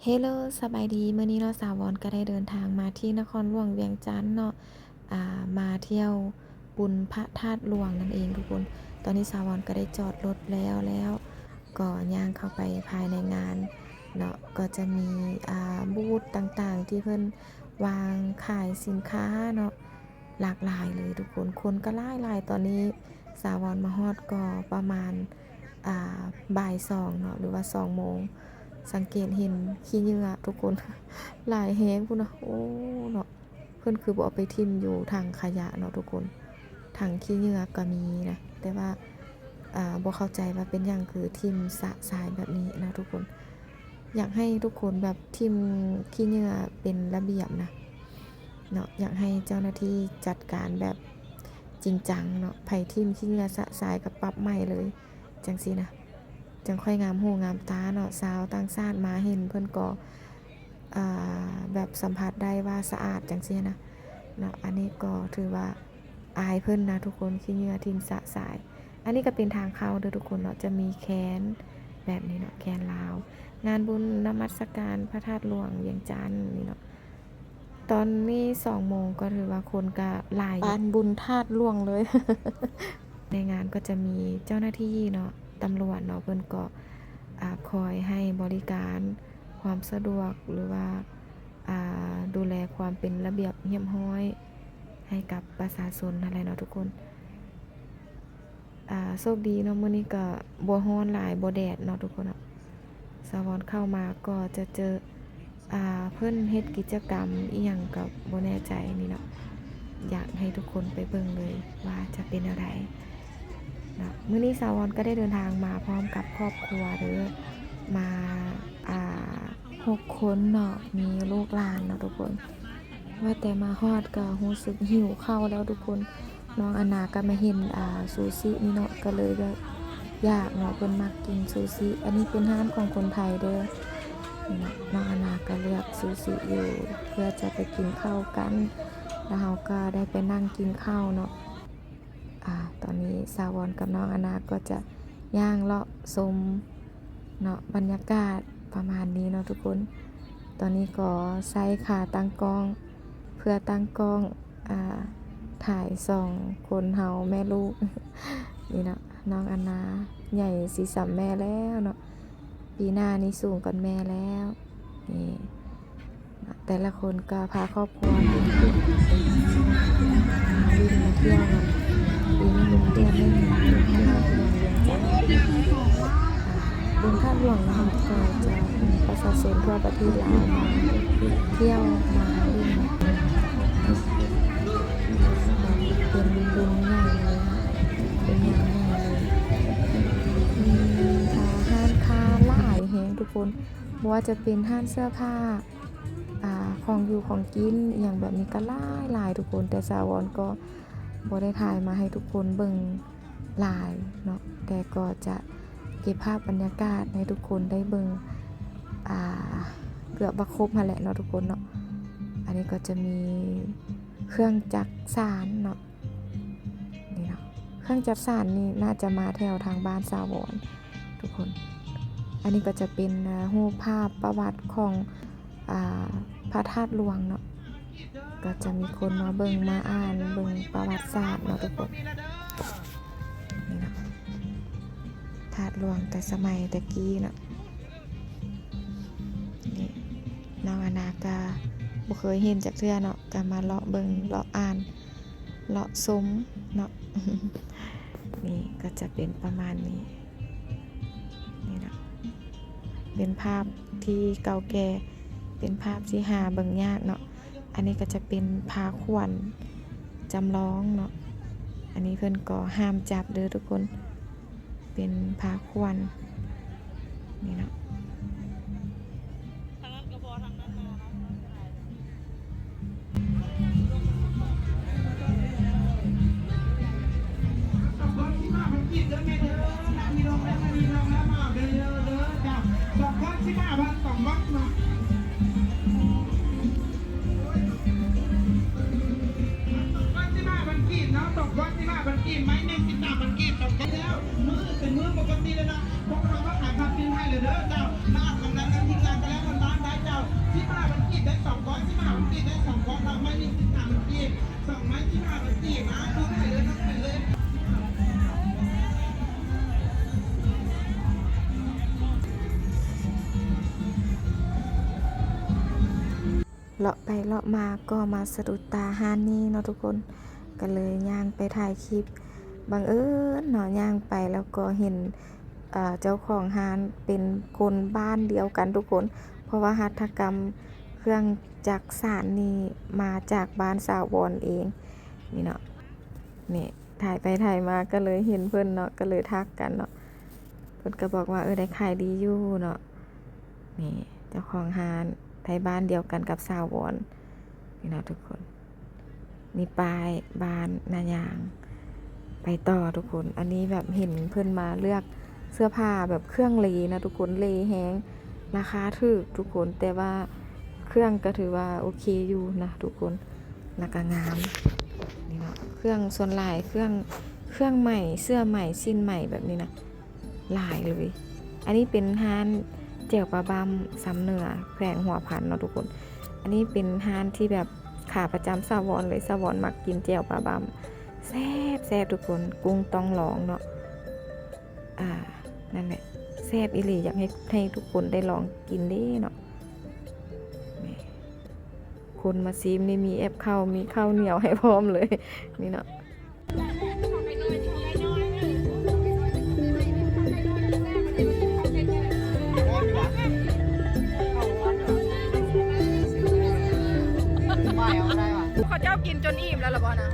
ເຮໂລ ສະບາຍດີ. ມື້ນີ້ເນາະ ສາວອນກໍໄດ້ເດີນທາງມາທີ່ນະຄອນຫຼວງວຽງຈັນເນາະ ອ່າ ມາທ່ຽວບຸນພະທາດຫຼວງນັ້ນເອງທຸກຄົນ. ຕອນນີ້ສາວອນກໍໄດ້ຈອດລົດແລ້ວ ແລ້ວກໍຍ່າງເຂົ້າໄປພາຍໃນງານເນາະ ກໍຈະມີ ອ່າ ບູດຕ່າງໆ ທີ່ເພິ່ນວາງຂາຍສິນຄ້າເນາະ ຫຼາກຫຼາຍເລີຍທຸກຄົນ. ຄົນກໍຫຼາຍໆ ຕອນນີ້ສາວອນມາຮອດກໍປະມານ ອ່າ ບ່າຍສອງເນາະ ຫຼືວ່າສອງໂມງ. ສັງເກດເຫັນຂີ້ເຫຍື້ອທຸກຄົນ ຫຼາຍແຮງພຸ້ນນະ. ໂອ້ ເນາະ ເພິ່ນຄືບໍ່ເອົາໄປຖິ້ມຢູ່ຖັງຂະຫຍະເນາະທຸກຄົນ. ຖັງຂີ້ເຫຍື້ອກໍມີນະ ແຕ່ວ່າ ອ່າ ບໍ່ເຂົ້າໃຈວ່າເປັນຫຍັງຄືຖິ້ມຊະຊາຍແບບນີ້ເນາະທຸກຄົນ. ຢາກໃຫ້ທຸກຄົນແບບຖິ້ມຂີ້ເຫຍື້ອເປັນລະບຽບນະເນາະ. ຢາກໃຫ້ເຈົ້າໜ້າທີ່ຈັດການແບບຈິງຈັງເນາະ. ໃຜຖິ້ມຂີ້ເຫຍື້ອຊະຊາຍກໍປັບໃໝເລີຍ ຈັ່ງຊີ້ນະ ຈັ່ງຄ່ອຍງາມຫູງາມຕາເນາະ. ຊາວຕ່າງຊາດມາເຫັນເພິ່ນກໍ ອ່າ ແບບສຳຜັດໄດ້ວ່າສະອາດ ຈັ່ງຊີ້ນະເນາະ. ອັນນີ້ກໍຖືວ່າອາຍເພິ່ນນະທຸກຄົນ ຂີ້ເຫຍື້ອຖິ້ມຊະຊາຍ. ອັນນີ້ກໍເປັນທາງເຂົ້າເດີທຸກຄົນເນາະ ຈະມີແຄນແບບນີ້ເນາະ ແຄນລາວ. ງານບຸນນະມັດສະການພະທາດຫຼວງວຽງຈັນນີ້ເນາະ. ຕອນນີ້ສອງໂມງ ກໍຖືວ່າຄົນກໍຫຼາຍ ປານບຸນທາດຫຼວງເລີຍ. ໃນງານກໍຈະມີເຈົ້າໜ້າທີ່ເນາະ ຕຳຫຼວດເນາະ ເພິ່ນກໍ ອ່າ ຄອຍໃຫ້ບໍລິການຄວາມສະດວກ ຫຼືວ່າ ອ່າ ດູແລຄວາມເປັນລະບຽບຮຽບຮ້ອຍໃຫ້ກັບປະຊາຊົນຫັ້ນແຫຼະເນາະທຸກຄົນ. ອ່າ ໂຊກດີເນາະ ມື້ນີ້ກໍບໍ່ຮ້ອນຫຼາຍ ບໍ່ແດດເນາະທຸກຄົນເນາະ. ສາວອນເຂົ້າມາກໍຈະເຈີ ອ່າ ເພິ່ນເຮັດກິດຈະກຳອີ່ຫຍັງກໍບໍ່ແນ່ໃຈນີ້ເນາະ. ຢາກໃຫ້ທຸກຄົນໄປເບິ່ງເລີຍວ່າຈະເປັນແນວໃດເນາະ. ມື້ນີ້ສາວອນກໍໄດ້ເດີນທາງມາພ້ອມກັບຄອບຄົວເດີ ມາ ອ່າ ຫົກຄົນເນາະ ມີລູກຫຼານເນາະທຸກຄົນ. ວ່າແຕ່ມາຮອດກໍຮູ້ສຶກຫິວເຂົ້າແລ້ວທຸກຄົນ. ນ້ອງອານາກໍມາເຫັນ ອ່າ ຊູຊິນີ້ເນາະ ກໍເລີຍແບບຢາກເນາະ ເພິ່ນມັກກິນຊູຊິ. ອັນນີ້ເປັນຮ້ານຂອງຄົນໄທເດີ. ນີ້ເນາະ ນ້ອງອານາກໍເລືອກຊູຊິຢູ່ ເພື່ອຈະໄປກິນເຂົ້າກັນ ແລ້ວເຮົາກໍໄດ້ໄປນັ່ງກິນເຂົ້າເນາະ. ອ່າ ຕອນນີ້ສາວອນກັບນ້ອງອານາກໍຈະຍ່າງເລາະຊົມເນາະ ບັນຍາກາດປະມານນີ້ເນາະທຸກຄົນ. ຕອນນີ້ກໍໃຊ້ຂາຕັ້ງກ້ອງ ເພື່ອຕັ້ງກ້ອງ ອ່າ ຖ່າຍສອງຄົນເຮົາແມ່ລູກນີ້ເນາະ. ນ້ອງອານາໃຫຍ່ຊິສ່ຳແມ່ແລ້ວເນາະ ປີໜ້ານີ້ສູງກວ່າແມ່ແລ້ວ. ນີ້ ແຕ່ລະຄົນກໍພາຄອບຄົວມາຫຼິ້ນ ມາຫຼິ້ນມາທ່ຽວເນາະ. ປີນີ້ເປັນເດືອນໜຶ່ງ ບຸນທາດຫຼວງວຽງຈັນ ອ່າ ບຸນທາດຫຼວງເນາະ ກໍຈະມີປະຊາຊົນທົ່ວປະເທດລາວມາທ່ຽວມາຫຼິ້ນ ເປັນບຸນໃຫຍ່ເລີຍ ເປັນງານໃຫຍ່ເລີຍ. ມີ ອ່າ ຮ້ານຄ້າຫຼາຍແຮງທຸກຄົນ ບໍ່ວ່າຈະເປັນຮ້ານເສື້ອຜ້າ ອ່າ ຂອງຢູ່ຂອງກິນອີ່ຫຍັງແບບນີ້ກໍຫຼາຍໆທຸກຄົນ. ແຕ່ສາວອນກໍບໍ່ໄດ້ຖ່າຍມາໃຫ້ທຸກຄົນເບິ່ງຫຼາຍເນາະ ແຕ່ກໍຈະເກັບພາບບັນຍາກາດໃຫ້ທຸກຄົນໄດ້ເບິ່ງ ອ່າ ເກືອບວ່າຄົບຫັ້ນແຫຼະເນາະທຸກຄົນເນາະ. ອັນນີ້ກໍຈະມີເຄື່ອງຈັກສານເນາະ. ນີ້ເນາະ ເຄື່ອງຈັກສານນີ້ໜ້າຈະມາແຖວທາງບ້ານສາວອນທຸກຄົນ. ອັນນີ້ກໍຈະເປັນ ອ່າ ຮູບພາບປະຫວັດຂອງ ອ່າ ພະທາດຫຼວງເນາະ ກໍຈະມີຄົນມາເບິ່ງມາອ່ານເບິ່ງປະຫວັດສາດເນາະທຸກຄົນ. ນີ້ເນາະ ທາດຫຼວງແຕ່ສະໄໝແຕ່ກີ້ເນາະ. ນີ້ ນ້ອງອານາກະບໍ່ເຄີຍເຫັນຈັກເທື່ອເນາະ ກະມາເລາະເບິ່ງເລາະອ່ານ ເລາະຊົມເນາະ. ນີ້ກໍຈະເປັນປະມານນີ້ ນີ້ເນາະ ເປັນພາບທີ່ເກົ່າແກ່ ເປັນພາບທີ່ຫາເບິ່ງຍາກເນາະ. ອັນນີ້ກໍຈະເປັນພາຂວັນຈຳລອງເນາະ. ອັນນີ້ເພິ່ນກໍຫ້າມຈັບເດີທຸກຄົນ ເປັນພາຂວັນ ນີ້ເນາະ. ມື້ເປັນມື້ປົກກະຕິແລ້ວເນາະ ພວກເຮົາມາຂາຍຜ້າປີ້ນໃຫ້ແລ້ວເດີເຈົ້າ. ມາອາບນ້ຳນຳທີມງານກໍແລ້ວກັນ ບ້ານໄດ້ ເລາະໄປເລາະມາກໍມາສະດຸດຕາຮ້ານນີ້ເນາະທຸກຄົນ ກໍເລີຍຍ່າງໄປຖ່າຍຄລິບ. ບັງເອີນເນາະ ຍ່າງໄປແລ້ວກໍເຫັນ ເອີ ເຈົ້າຂອງຮ້ານເປັນຄົນບ້ານດຽວກັນທຸກຄົນ ເພາະວ່າຫັດຖະກຳເຄື່ອງຈັກສານນີ້ມາຈາກບ້ານສາວອນເອງນີ້ເນາະ. ນີ້ ຖ່າຍໄປຖ່າຍມາກໍເລີຍເຫັນເພິ່ນເນາະ ກໍເລີຍທັກກັນເນາະ. ເພິ່ນກໍບອກວ່າ ເອີ ໄດ້ຂາຍດີຢູ່ເນາະ. ນີ້ເຈົ້າຂອງຮ້ານໄທບ້ານດຽວກັນກັບສາວອນນີ້ເນາະທຸກຄົນ. ນີ້ປ້າຍບ້ານນາຍາງ ໄປຕໍ່ທຸກຄົນ. ອັນນີ້ແບບເຫັນເພິ່ນມາເລືອກເສື້ອຜ້າແບບເຄື່ອງເລນະທຸກຄົນ ເລແຮງ ລາຄາຖືກທຸກຄົນ ແຕ່ວ່າເຄື່ອງກໍຖືວ່າໂອເຄຢູ່ນະທຸກຄົນ ແລ້ວກໍງາມນີ້ເນາະ. ເຄື່ອງສ່ວນຫຼາຍ ເຄື່ອງ ເຄື່ອງໃໝ່ ເສື້ອໃໝ່ ສິ້ນໃໝ່ແບບນີ້ນະ ຫຼາຍເລີຍ. ອັນນີ້ເປັນຮ້ານແຈ່ວປາບ້ຳຊຳເໜືອ ແຂວງຫົວພັນເນາະທຸກຄົນ. ອັນນີ້ເປັນຮ້ານທີ່ແບບຂາປະຈຳສາວອນເລີຍ ສາວອນມັກກິນແຈ່ວປາບ້ຳ ແຊບໆ ທຸກຄົນ ກຸ້ງຕ້ອງລອງເນາະ. ອ່າ ນັ້ນແຫຼະ ແຊບອີ່ຫຼີ ຢາກໃຫ້ ໃຫ້ທຸກຄົນໄດ້ລອງກິນເດ້ເນາະ. ນີ້ ຄົນມາຊີມນີ້ມີແອບເຂົ້າ ມີເຂົ້າໜຽວໃຫ້ພ້ອມເລີຍນີ້ເນາະ. ເຂົາເຈົ້າກິນຈົນອີ່ມແລ້ວລະບໍ່ນະ?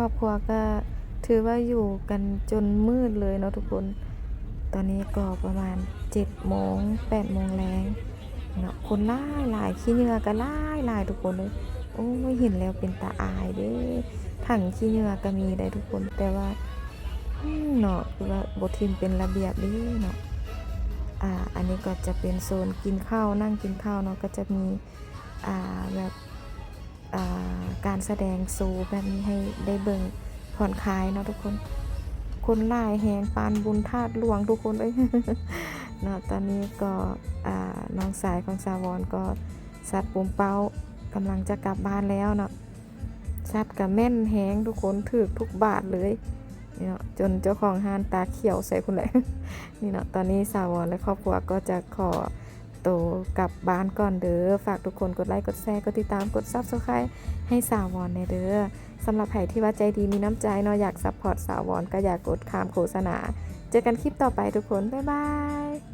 ຄອບຄົວກໍຖືວ່າຢູ່ກັນຈົນມືດເລີຍເນາະທຸກຄົນ. ຕອນນີ້ກໍປະມານເຈັດໂມງ ແປດໂມງແລງເນາະ. ຄົນຫຼາຍໆ ຂີ້ເຫຍື້ອກໍຫຼາຍໆ ທຸກຄົນເອີຍ. ໂອ້ຍ ເຫັນແລ້ວເປັນຕາອາຍເດ້. ຖັງຂີ້ເຫຍື້ອກໍມີໄດ໋ທຸກຄົນ ແຕ່ວ່າ ອືມ ເນາະ ຄືວ່າບໍ່ຖິ້ມເປັນລະບຽບເດ້ເນາະ. ອ່າ ອັນນີ້ກໍຈະເປັນໂຊນກິນເຂົ້າ ນັ່ງກິນເຂົ້າເນາະ. ກໍຈະມີ ອ່າ ແບບ ອ່າ ການສະແດງໂຊແບບນີ້ໃຫ້ໄດ້ເບິ່ງຜ່ອນຄາຍເນາະທຸກຄົນ. ຄົນຫຼາຍແຮງປານບຸນທາດຫຼວງທຸກຄົນເອີຍ ເນາະ. ຕອນນີ້ກໍ ອ່າ ນ້ອງຊາຍຂອງສາວອນກໍສັດປຸມເປົ້າ ກຳລັງຈະກັບບ້ານແລ້ວເນາະ. ສັດກະແມ່ນແຮງທຸກຄົນ ຖືກທຸກບາດເລີຍນີ້ເນາະ ຈົນເຈົ້າຂອງຮ້ານຕາຂຽວໃສ່ພຸ້ນແຫຼະ ນີ້ເນາະ. ຕອນນີ້ສາວອນ ແລະ ຄອບຄົວກໍຈະຂໍໂຕກັບບ້ານກ່ອນເດີ. ຝາກທຸກຄົນກົດໄລ ກົດແຊ ກົດຕິດຕາມ ກົດ Subscribe ໃຫ້ສາວອນແດ່ເດີ. ສຳລັບໃຜທີ່ວ່າໃຈດີມີນ້ຳໃຈເນາະ ຢາກ support ສາວອນ ກໍຢ່າກົດຂ້າມໂຄສະນາ. ເຈີກັນຄລິບຕໍ່ໄປທຸກຄົນ ບາຍບາຍ.